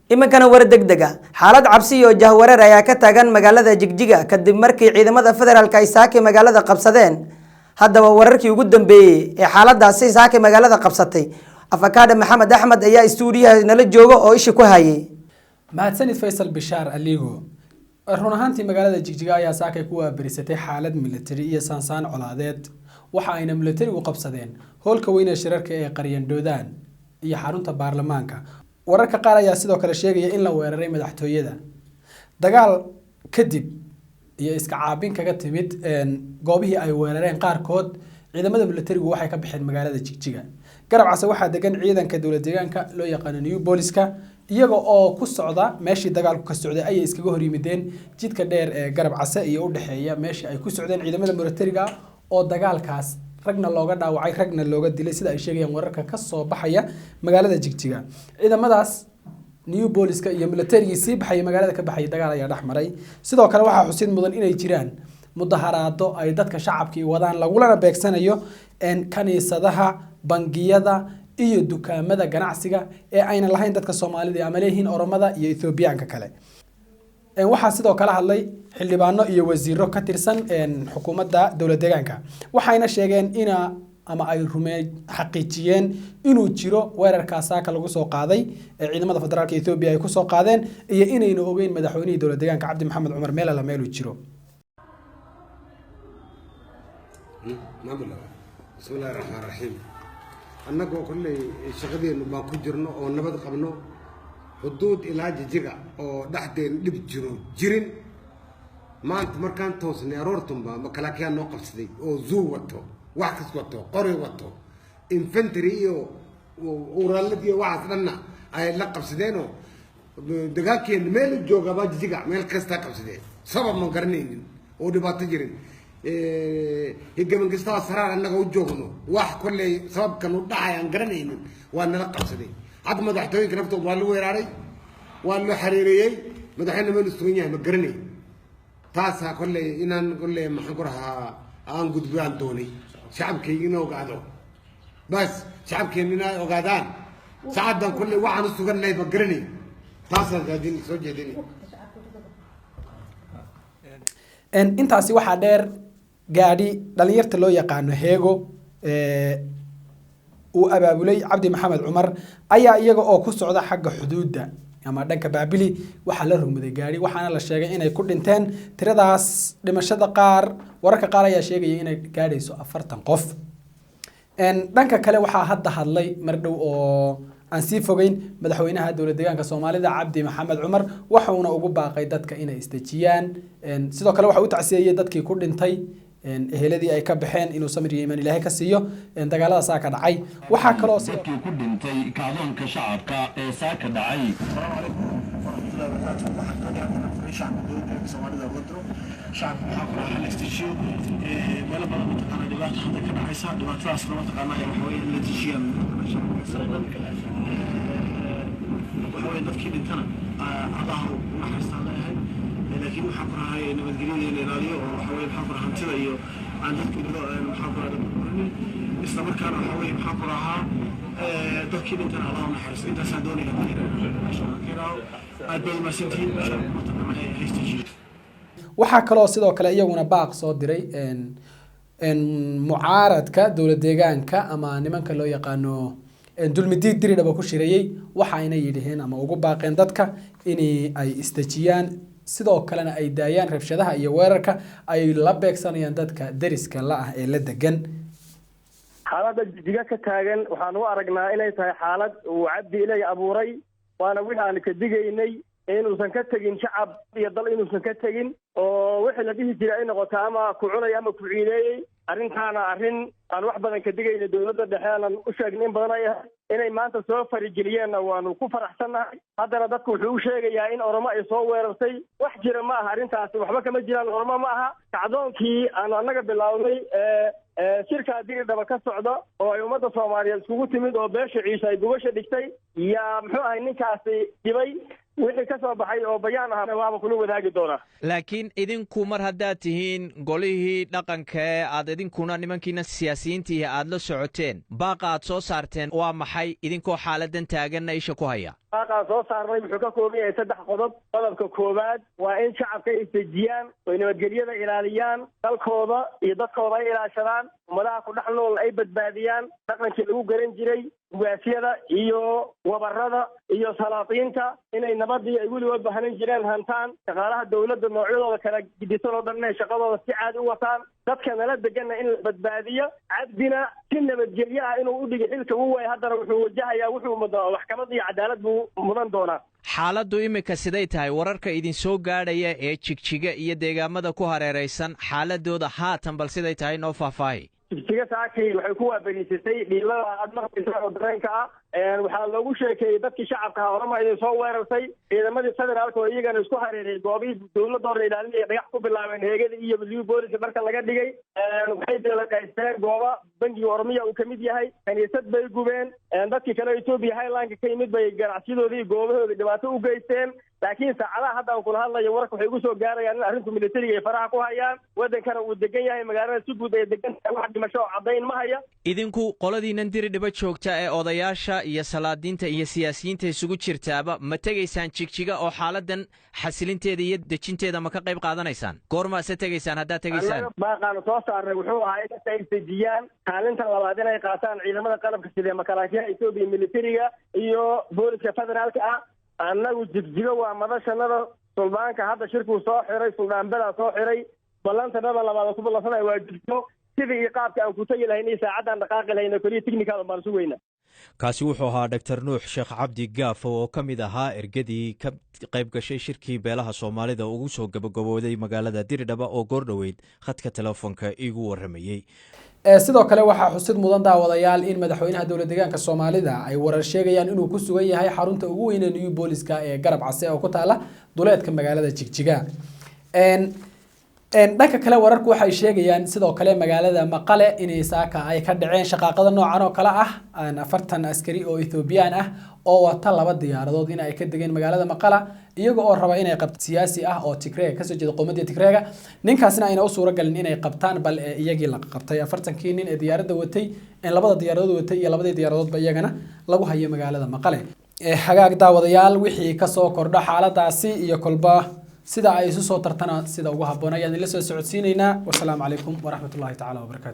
Iminkana war degdeg ah. Xaalad cabsi iyo jahwareer ayaa ka taagan magaalada Jigjiga kadib markii ciidamada federaalka ay saaki magaalada qabsadeen. Haddaba, wararkii ugu dambeeyey ee xaaladaasi saaki magaalada qabsatay, Afakaadhe Maxamed Axmed ayaa istuudiyaha nala jooga oo isha ku hayay. Mahadsanid, Faysal Bishaar Aligo. Run ahaantii, magaalada Jigjiga ayaa saakay ku waaberisatay xaalad militari iyo saansaan colaadeed. Waxa ayna militarigu qabsadeen hoolka weyn ee shirarka ee Qaryandhoodaan iyo xarunta baarlamaanka. Wararka qaar ayaa sidoo kale sheegaya in la weeraray madaxtooyada. Dagaal kadib iyo iska caabin kaga timid goobihii ay weerareen qaarkood, ciidamada militarigu waxay ka baxeen magaalada Jigjiga. Garab Case waxaa degan ciidanka dowlad deegaanka loo yaqaano New Booliska. Iyaga oo ku socda meeshii dagaalku ka socday ayay iskaga hor yimideen jidka dheer ee Garab Case iyo u dhexeeya meeshii ay ku socdeen ciidamada militariga, oo dagaalkaas ragna looga dhaawacay, ragna looga dilay, sida ay sheegayaan wararka ka soo baxaya magaalada Jigjiga. Ciidamadaas New Booliska iyo militarigii sii baxaya, magaalada ka baxayay, dagaal ayaa dhex maray. Sidoo kale waxaa xusid mudan inay jiraan mudaharaado ay dadka shacabkii wadaan, lagulana beegsanayo kaniisadaha, bangiyada iyo dukaamada ganacsiga ee aynan lahayn dadka Soomaalida ama leeyihiin Oromada iyo Ethoobiyaanka kale. Waxaa sidoo kale hadlay xildhibaano iyo wasiiro ka tirsan xukuumadda dowlad deegaanka. Waxayna sheegeen ina ama ay rumee xaqiijiyeen inuu jiro weerarkaa saaka lagu soo qaaday ee ciidamada federaalka Ethiopia ay kusoo qaadeen, iyo inaynu ogeyn madaxweynihii dowlad deegaanka Cabdi Maxamed Cumar meel alla meeluu jiro. Bismillahi raxmaan raxiim. Annagoo kolley shaqadeennu baan ku jirno oo nabad qabno, xuduud ilaa Jijiga oo dhexdeen dhib jiro jirin, maanta markaan toosnay aroortunba makalaakiyaa noo qabsaday oo zuu wato, wax kas wato, qori wato, infantry iyo uraalad iyo waxaas dhanna ay la qabsadeenoo dagaalkeena meel u joogabaa Jijiga meel kastaa qabsadeen. Sabab ma garanaynin oo dhibaato jirin higaman kastaa saraar annaga u joogno, wax kolley sababkan u dhacay aan garanaynin, waa nala qabsaday. Hadda madaxtooyinka naftooda waa la weeraaray, waa loo xariireeyey. Madaxweyne meel sugan yahay ma garanay. Taasaa kolley inaan kolley, maxaan ku rahaa, aan gudbo aan doonay shacabkayga ina ogaado bas, shacabkeena inay ogaadaan saacaddan kolley waxaan u sugannahay ma garanay. Taasaan raadin soo jeedinay. Intaasi waxaa dheer, gaadhi dhalinyarta loo yaqaano Heego uu abaabulay Cabdi Maxamed Cumar ayaa iyaga oo ku socda xagga xuduudda ama dhanka Baabili waxaa la rogmaday gaadhi, waxaana la sheegay inay ku dhinteen. Tiradaas dhimashada qaar, wararka qaar ayaa sheegaya inay gaadhayso 40 qof. Dhanka kale, waxaa hadda hadlay mar dhow oo aan sii fogeyn madaxweynaha dowlad deegaanka Soomaalida Cabdi Maxamed Cumar, waxuuna ugu baaqay dadka inay isdejiyaan. Sidoo kale waxa u tacsiyeeyey dadkii ku dhintay, eheladii ay ka baxeen, inuu samir iyo iimaan Ilaahay ka siiyo dagaalada saaka dhacay. Waxaa kaloo sidoo dadkii ku dhintay kacdoonka shacabka ee saaka dhacay. Asalaamu calaykum waraxmatullahi wabarakaatu. Waxaan doonayaa inaan fariin shacabka dowladda Soomaalida uga diro. Shacabka waxaa ku raha la istajiyo. Meelo badan mataqaanaa dhibaata hadda ka dhacaysa, dhibaatadaasna mataqaanaa waxa weeye in la dejiyaan shacabka. Waxa weeye dadkii dhintana Allah u naxariistaan leeyahay, laakiin waxaan ku rahay nabadgelyada in la ilaaliyo, oo waxa weeye, maxaan ku rahaa, hantida iyo aan dadka maxaan ku rahaa burinin. Isla markaana waxa weeye, maxaan ku rahaa, dadkii dhintana Allah u naxariisto. Intaasaan doonaya aad baad umahadsantihiin. Shacabka mataqaanaa haystajiyo. Waxaa kaloo sidoo kale iyaguna baaq soo diray mucaaradka dowlad deegaanka ama nimanka loo yaqaano Dulmidiid Diridhaba ku shireeyey. Waxayna yidhaheen ama ugu baaqeen dadka in ay isdejiyaan, sidoo kalena ay daayaan rabshadaha iyo weerarka ay la beegsanayaan dadka deriska la ah ee la degan. Xaaladda Jijiga ka taagan waxaan u aragnaa inay tahay xaalad uu Cabdi Ilay abuuray, waana wixii aan ka digaynay inuusan ka tegin shacab iyo dal, inuusan ka tegin oo wixii la dhihi jiray ay noqoto ama ku cunay ama ku ciideeyey. Arrintaana arrin aan wax badan ka digayna, dowladda dhexe aanan u sheegnay in badan ay ahay. Inay maanta soo farigeliyeenna waanu ku faraxsannahay. Haddana dadku wuxuu u sheegayaa in Oromo ay soo weerartay. Wax jira ma aha arrintaasi, waxba kama jiraan. Oromo ma aha. Kacdoonkii aanu annaga bilownay ee shirkaa Diridhaba ka socda oo ay ummadda Soomaaliyeed iskugu timid oo beesha Ciise ay gubasha dhigtay, yaa muxuu ahay ninkaasi dhibay. Wixii ka soo baxay oo bayaan ah waaba kula wadaagi doonaa. Laakiin idinku mar haddaad tihiin golihii dhaqanka ee aad idinkuna nimankiina siyaasiyiintiihi aad la socoteen, baaqa aad soo saarteen waa maxay, idinkoo xaaladan taaganna isha ku haya? Baaqaan soo saarnay wuxuu ka kooban yahay 3 qodob. Qodobka koowaad waa in shacabka ay isdejiyaan oy nabadgelyada ilaaliyaan, dalkooda iyo dadkooda ay ilaashadaan, ummadaha ku dhex nool ay badbaadiyaan, dhaqankii lagu garan jiray ugaasyada iyo wabarada iyo salaatiinta inay nabadii ay weligood bahanan jireen hantaan, shaqaalaha dowladda noocyadooda kala gidisan oo dhan inay shaqadooda si caadi u wataan, dadka nala deganna in la badbaadiyo. Cabdina si nabadgelyo ah inuu u dhigi xilka uu waayay, haddana wuxuu wajahayaa wuxuu mudaa maxkamad iyo cadaalad buu mudan doonaa. Xaaladdu iminka siday tahay, wararka idinsoo gaadhaya ee Jigjiga iyo deegaamada ku hareeraysan xaaladooda haatan bal siday tahay noo faahfaahi. Jigjiga saakay waxay ku waabariisatay dhiilada aad maqlaysa oo dareenka ah. Waxaa loogu sheekeeyey dadkii shacabka ahaa Oroma idin soo weerartay. Ciidamadii federaalka oo iyagana isku hareeray goobihii dowladda hore ilaalinaya dhagax ku bilaabeen heegada iyo liu booliska marka laga dhigay. Waxay deelaqaysteen gooba bangiga Oromiya uu kamid yahay, kaniisad bay gubeen, dadkii kale Etoobiya Highlandka ka yimid bay ganacsiyadoodii iyo goobahoodii dhibaato u geysteen. Laakiin saacadaha hadda aan kula hadlayo wararka waxay ugu soo gaarayaan in arrintu militariga ay faraha ku hayaan, waddankana uu degan yahay, magaalada si guud ay degan tahay, wax dhimasho oo caddayn ma haya. Idinku qoladiinan Diridhiba joogta ee odayaasha iyo salaadiinta iyo siyaasiyiinta isugu jirtaaba, ma tegaysaan Jigjiga oo xaaladan xasilinteeda iyo dejinteeda ma ka qayb qaadanaysaan? Goormaase tegaysaan haddaad tegaysaan? Baaqaanu soo saarnay wuxuu ahaa in dadka ay dejiyaan, kaalinta labaad inay qaataan ciidamada qalabka sidee makalaakiyaha Etoobiya militariga iyo booliska federaalka ah. Annagu Jigjigo waa madashanada suldaanka hadda shirkuu soo xiray, suldaanbadaa soo xiray, ballantanada labaad ku ballansanaya waa Jigjigo. Sidii iyo qaabka aan ku tegi lahayn iyo saacaddaan dhaqaaqi lahayn keliya technical baan sugayna. Kaasi wuxuu ahaa Dr Nuux Sheekh Cabdi Gaafo oo ka mid ahaa ergadii ka qayb gashay shirkii beelaha Soomaalida ugu soo gabagabooday magaalada Diridhaba oo goordhoweyd khadka telefoonka iigu waramayey. Sidoo kale waxaa xusid mudan, daawadayaal, in madaxweynaha dowlad deegaanka Soomaalida ay warar sheegayaan inuu ku sugan yahay xarunta ugu weyn ee New Booliska ee Garab Case oo ku taala duleedka magaalada Jigjiga. Dhanka kale wararku waxay sheegayaan sidoo kale magaalada Maqale inay saaka ay ka dhaceen shaqaaqada noocan oo kale ah, 40 askari oo Ethoobiyan ah oo wata 2 diyaaradood in ay ka degeen magaalada Maqala, iyaga oo raba inay qabto siyaasi ah oo Tigreega kasoo jeeda qowmiyadda Tigreega. Ninkaasna ayna u suura galin inay qabtaan, bal iyagii la qabtay 40kii nin ee diyaaradda watay, labada diyaaradood watay iyo labadii diyaaradoodba iyagana lagu hayo magaalada Maqale. Hagaag daawadayaal, wixii kasoo kordha xaaladaasi iyo kolba sida ay isu soo tartana sida ugu habboon ayaan idinla soo socodsiinaynaa. Wasalaamu calaykum waraxmatullahi tacaala wabarakaatu.